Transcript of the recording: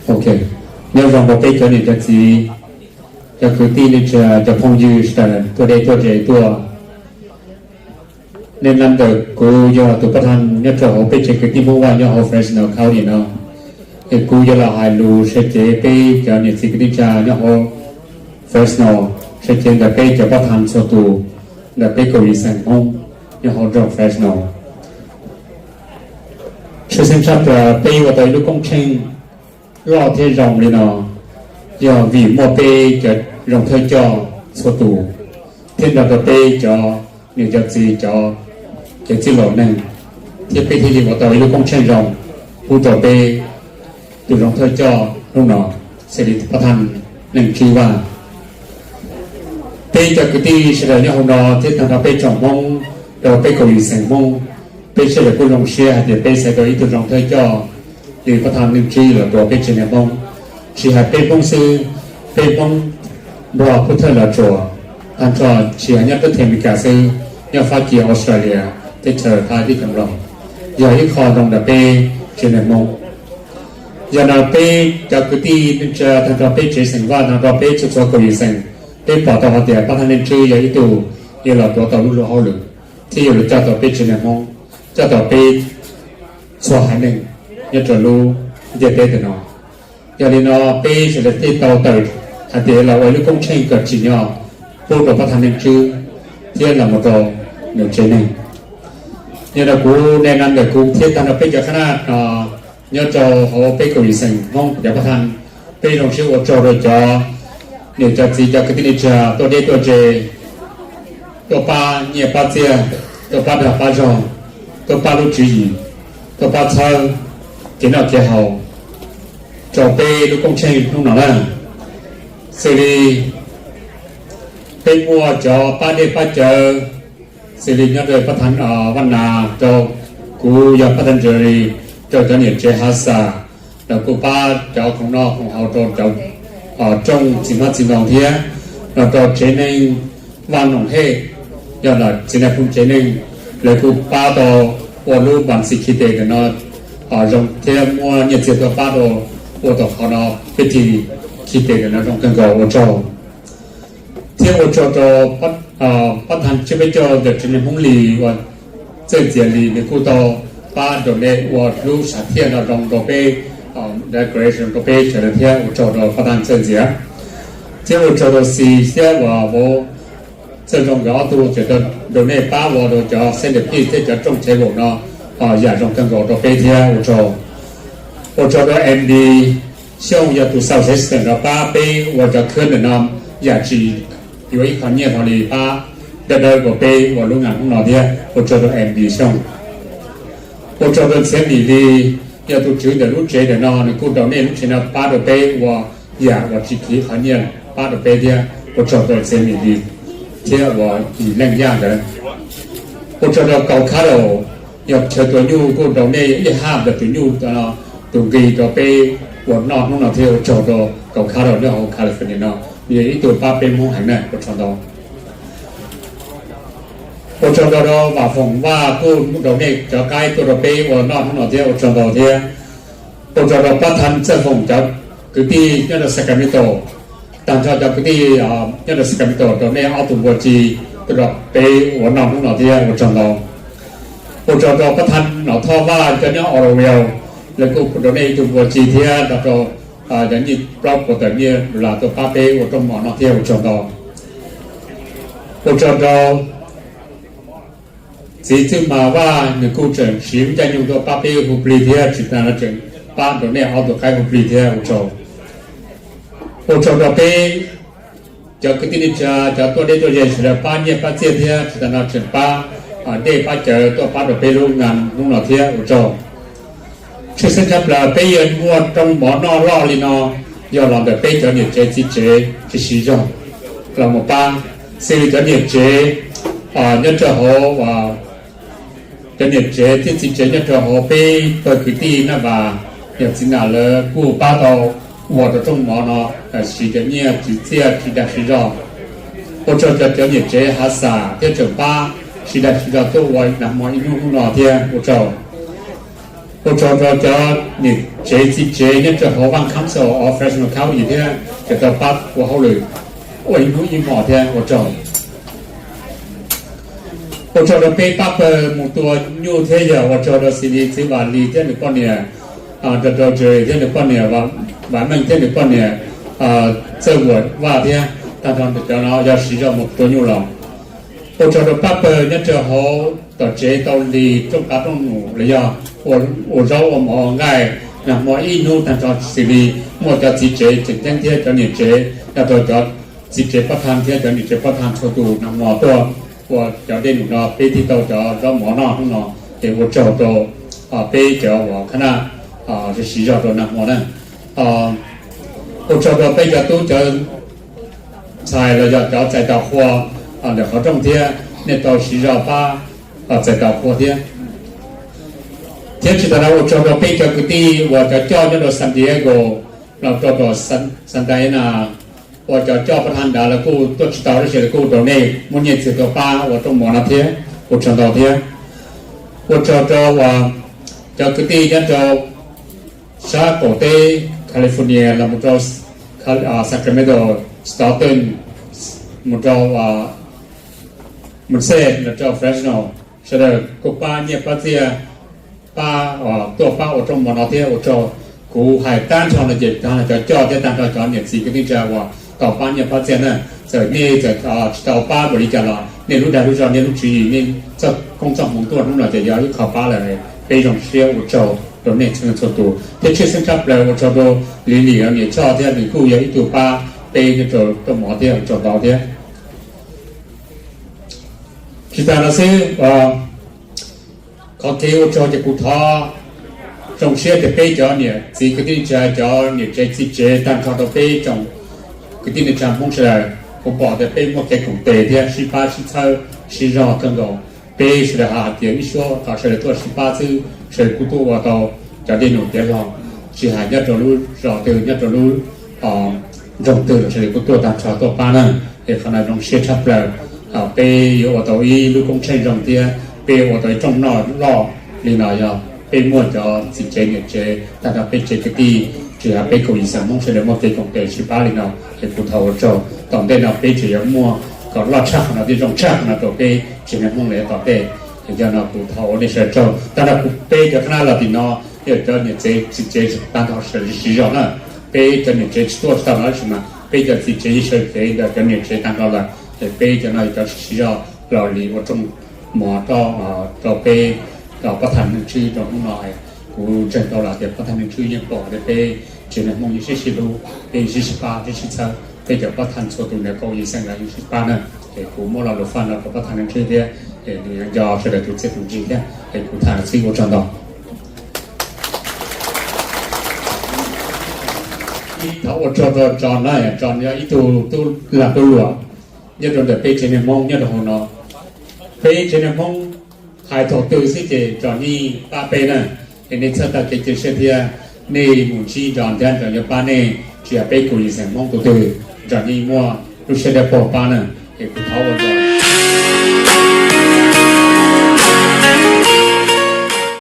Ok, nyob zoo rau peb cov niam cov txiv, cov kwv tij neej tsa, cov phooj ywg sawv daws tuaj deb tuaj ze tuaj. Nej nab ntawm kuv yog tus pab thaj nyob rau hauv peb tsev kwv tij Hmoob Vaj nyob hauv Fresno County no, es kuv yuav los hais lus sawv cev peb cov niam txiv kwv tij neej tsa nyob hauv Fresno, sawv cev ntawm peb cov pab thaj txhua tus, ntawm peb kaum yim xeem Hmoob nyob hauv nroog Fresno. Tshwj xeeb tshaj plaws peb ua tau ib lub koob tsheej loj thiab zoo li no, yog vim muaj peb cov zoo thawj coj txhua tus, thiab nrog rau peb cov niam cov txiv cov kev txwj laus neeg, thiab peb thiaj li ua tau ib lub koob tsheej zoo pub rau peb tus zoo thawj coj hnub no, xws li pab thaj Neej Tswb Vaj. Peb cov kwv tij sawv daws nyob hauv no thiab tag nrho peb tsoom Hmoob rau peb kaum yim xeem Hmoob, peb sawv daws kuj zoo siab hais tias peb xaiv tau ib tug zoo thawj coj li pab thaj Neej Tswb los rau peb tsev neeg Hmoob. Tsis hais peb Hmoob xwb, peb Hmoob Nplog, Phub Thawj, Los Tsuas, tag nrho tsis hais nyob teb chaws Amelikas xwb, nyob Fab Kis, Australia, teb chaws Thaib, teb chaws Nplog, yog ib qho zoo rau peb tsev neeg Hmoob. Yog no peb cov kwv tij neej tsa tag nrho peb tsev xeem Vaj, tag nrho peb txhua txhua kaum yim xeem, peb pom tau hais tias pab thaj Neej Tswb yog ib tug yuav los tuav tau lub luag hauj lwm thiab yuav los coj tau peb tsev neeg Hmoob, coj tau peb txhua haiv neeg nyob rau lub ntiaj teb ntawm no. Yog li no peb sawv daws thiaj tau tawm hais tias los ua ib lub koob tsheej kom tsim nyog pub rau pab thaj Neej Tswb thiab los mus rau nws tsev neeg. Yog no kuv, nej nab ntawm kuv thiab tag nrho peb cov qhab naj no nyob rau hauv peb kaum yim xeem Hmoob cov pab thaj, peb zoo siab ua tsaug rau cov niam cov txiv cov kwv tij neej tsa tuaj deb tuaj ze, tuaj pab nyiaj pab txiaj, tuaj pab dag pab zog, tuaj pab lub tswv yim, tuaj pab txhawb kev noj kev haus rau peb lub koob tsheej hnub no na. Xws li peb muaj cov pab dej pab cawv, xws li nyob rau pab thaj Vaj Nas, rau kuv yog pab thaj Ntsws Lis, rau cov niam tsev Hav Xas, los kuj pab cov khoom noj khoom haus rau cov rooj txiv hmab txiv ntoo thiab, los rau tsev neeg Vaj Noom Hej, yog txiv neej phooj tsev neeg, lawv kuj pab tau ua lub npas ntxis khi tes ntawm no zoo thiab muab nyiaj txiag tuaj pab rau ua tau qhov no, peb thiaj khi tes ntawm no zoo kawg nkaus, ua tsaug. Thiab ua tsaug rau pab thaj Tswb Peb Caug ntawm tsev neeg Hmoob Lis uas Txawj Ntxias Lis, nws kuj tau pab donate ua lub sam thiaj no zoo rau peb, decoration rau peb sawv daws thiab, ua tsaug rau pab thaj Txawj Ntxias. Thiab ua tsaug rau Xis thiab uas vauv Txawj Zoo nkawd ob tug tseem tau donate pab ua rau cov centerpiece thiab cov room table no yam zoo kawg nkaus rau peb thiab, ua tsaug. Ua tsaug rau M D Xyooj yog tus sound system no pab peb ua cov khwb ntawm no, yam tsis yuav ib qho nyiaj hlo li pab dawb dawb rau peb ua lub nas hnub no thiab, ua tsaug rau M D Xyooj. Ua tsaug rau Txhiaj Mim Lis, yog tus tswv ntawm lub tsev ntawm no, nws kuj donate lub tsev no pab rau peb ua yam uas tsis khiv qhov nyiaj pab rau peb thiab, ua tsaug rau Txhiaj Mim Lis thiab uas Yim Leej Yaj ntawd. Ua tsaug rau Kaus Khab Laus, yog chaw tua nyuj kuj donate ib hab ntawm tus nyuj, tus nqi rau peb ua noj hnub no thiab, ua tsaug rau Kaus Khab Laus nyob hauv California no, nws yog ib tug pab peb Hmoob heev na, ua tsaug ntau. Ua tsaug ntau rau Vam Foom Vaj kuj donate cov qaib tuaj rau peb ua noj hnub no thiab, ua tsaug ntau thiab. Ua tsaug rau pab thaj Txawj Foom cov kwv tij nyob rau Sacramento, tag nrho cov kwv tij nyob rau Sacramento donate ob tug npua ci tuaj rau peb ua noj hnub no thiab, ua tsaug ntau. Ua tsaug rau pab thaj Nom Thoj Vaj cov nyob Oroville, lawv kuj donate ib tug npua ci thiab nrog rau cov nyiaj plaub puas tawm nyiaj dollar tuaj pab peb ua rooj mov no thiab, ua tsaug ntau. Ua tsaug rau txiv Txwj Mas Vaj, nws kuj tseem siv lub caij nyoog tuaj pab peb hu plig thiab tsis tas no tseem pab donate ob tug qaib hu plig thiab, ua tsaug. Ua tsaug rau peb cov kwv tij neej tsa, cov tuaj deb tuaj ze sawv daws pab nyiaj pab txiaj thiab tsis tas no tseem pab dej pab cawv tuaj pab rau peb lub nas hnub no thiab, ua tsaug. Tshwj xeeb tshaj plaws peb yuav muaj rooj mov noj loj li no yog los ntawm peb cov niam tsev txiv tsev tsis siv zog los mus pab, xws li cov niam tsev nyob rau hauv, cov niam tsev thiab txiv tsev nyob rau hauv peb pawg kwv tij Naj Vas, yog Txiv Nas lawv kuj pab tau ua rau rooj mov no, siv cov nyiaj txiaj tsis dag siv zog. Ua tsaug rau cov niam tsev Hav Xas thiab tseem pab siv dag siv zog tuaj ua nas mov ib hnub hnub no thiab, ua tsaug. Ua tsaug rau cov niam tsev txiv tsev nyob rau hauv Vaj Council of Fresno County thiab cov tau pab ua hauj lwm ua ib hnub ib hmos thiab ua tsaug. Ua tsaug rau peb pab pawg mus tua nyuj thiab yog ua tsaug rau Xis Lis txiv Vam Lis thiab nws poj niam, nrog rau Jerry thiab nws poj niam, Vam Meej thiab nws poj niam, Txawj Vuam Vaj thiab tag nrho cov no yog siv zog mus tua nyuj los. Ua tsaug rau pab pawg nyob rau hauv tom tsev tau li rooj qab rooj num los yog ua zaub ua mov ua nqaij nag hmo ib hnub tag nrho xws li muaj cov txiv tsev tseem ceeb thiab cov niam tsev nrog rau cov txiv tsev pab thaj thiab cov niam tsev pab thaj txhua tus nag hmo tuaj ua cov dej num no peb thiaj tau cov zaub mov noj hnub no. Ces ua tsaug rau peb cov uas khab naj siv zog rau nag hmo na. Ua tsaug rau peb cov tub cov ntxhais los yog cov txais tau qhua ntawm qhov rooj thiab nej tau siv zog pab txais tau qhua thiab. Thiab tsis tas no ua tsaug rau peb cov kwv tij uas cov coj nyob rau San Diego los rau tom Santa Ana, uas cov coj pab thaj nrad lawv kuj tuaj tsis tau tab sis lawv kuj rau nej muab nyiaj txiag tuaj pab ua rooj mov no thiab ua tsaug ntau thiab. Ua tsaug rau uas cov kwv tij nyob rau sab qaum teb California los mus rau Sacramento, Stockton, mus rau Merced los rau Fresno, sawv daws kuj pab nyiaj pab txiaj pab tuaj pab ua rooj mov no thiab ua tsaug. Kuv hais tag nrho no ces tag nrho cov coj thiab tag nrho cov niam txiv kwv tij neej tsa uas tau pab nyiaj pab txiaj na. Txawm nej txawm tsis tau pab npaum li cas los nej lub dag lub zog nej lub tswv yim nej txoj koob txoj hmoov tuaj hnub no ces yog ib qho pab lawm. Peb zoo siab ua tsaug rau nej txhua txhua tus thiab tshwj xeeb tshaj plaws ua tsaug rau Lis Lis niam Choj thiab nws kuj yog ib tug pab peb nyob rau rooj mov thiab ua tsaug ntau thiab. Tsis tas no xwb, qhov kev ua tsaug ces kuv thov zoo siab tias peb cov niam txiv kwv tij neej tsa cov niam tsev txiv tsev tag nrho rau peb tsoom kwv tij neej tsa Hmoob sawv daws, kuv pom tias peb muaj kev koom tes thiab sib pab sib txhawb sib zog kawg nkaus. Peb sawv daws hais tias ib suab kom sawv daws tuaj sib pab xwb sawv daws kuj tuaj ua tau cov dej num tiav hlo, tsis hais nyob rau lub zos twg nyob rau lub nroog twg los sawv daws kuj tuaj tag nrho tuaj pab na. Es qhov no zoo siab tshaj plaws. Peb yuav ua tau ib lub koob tsheej zoo thiab peb yuav ua tau ib rooj noj loj li no yog peb muaj cov txiv tsev niam tsev tag nrho peb tsev kwv tij, tsis hais peb kaum yim xeem Hmoob sawv daws muaj kev koom tes sib pab li no. Es kuv thov ua tsaug, tom ntej no peb tseem yuav muaj kom loj tshaj qhov no thiab zoo tshaj qhov no rau peb tsev neeg Hmoob lawm tom ntej. Es yog no kuv thov ua nej sawv daws tsaug. Tag nrho kuv peb cov khab nab los tim no, yog cov niam tsev txiv tsev tag nrho sawv daws siv zog na. Peb cov niam tsev tsis tuaj tsis tau no tab sis mas peb cov txiv tsev yeej sawv cev ntawm cov niam tsev tag nrho lawm. Es peb cov no yog cov siv zog los li ua rooj mov rau peb, rau pab thaj Neej Tswb rau hnub no. Kuv ntseeg tau lawm tias pab thaj Neej Tswb yeej pom tias peb tsev neeg Hmoob yeej sib sib hlub, peb yeej sib sib pab sib sib txhawb, peb cov pab thaj txhua tus ntawm kaum yim xeem los yeej sib pab na. Es kuv muab lo lus faj no rau pab thaj Neej Tswb thiab, es nws yuav nco sawv daws tus txiaj tus ntsig thiab. Es kuv tham xwb ua tsaug ntau. Thov ua tsaug rau Tso na, Tso yog ib tug tub lag tub luam nyob rau ntawm peb tsev neeg Hmoob nyob rau hauv no. Peb tsev neeg Hmoob hais thaum twg xwb ces Tso yeej pab peb na. Es nej txhawb tau kev cia siab thiab nej mus ntsib Tso thiab Tso yuav pab nej, tsis hais peb kaum yim xeem Hmoob tus twg, Tso yeej muaj lub siab dawb paug pab na. Es kuv thov ua tsaug.